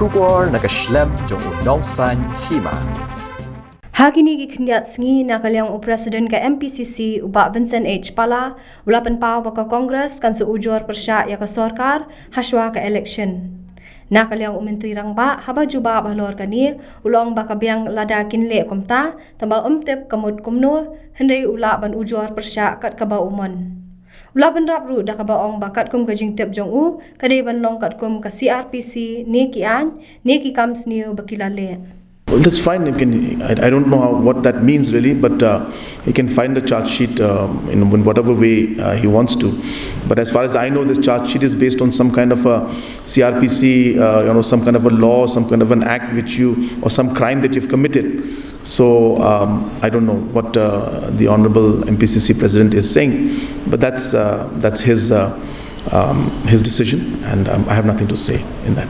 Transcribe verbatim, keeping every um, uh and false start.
Khubor na ka shlem jong u Nongsaiñ Hima. Ha kine ki khyndiat sngi na ka liang u President ka M P C C u Bah Vincent H Pala u la pynpaw ba ka Congress kan sa ujor pyrshah ïa ka sorkar hashwa ka election. Na ka liang u Myntri Rangbah haba jubab halor kane u la ong ba ka biang lada kin leh kumta tangba um tip ka mut kumno hynrei u lah ban ujor pyrshah kat kaba u mon. U la bynrap ruh da kaba ong ba katkum ka jingtip jong u ka dei ban long katkum ka C R P C ne ki aiñ ne ki kam sniew ba ki la leh. Well, that's fine. You can, I, I don't know how, what that means really, but uh, he can find the charge sheet um, in, in whatever way uh, he wants to. But as far as I know, this charge sheet is based on some kind of a C R P C, uh, you know, some kind of a law, some kind of an act which you, or some crime that you've committed. So um, I don't know what uh, the Honorable M P C C President is saying, but that's uh, that's his uh, um, his decision, and um, I have nothing to say in that.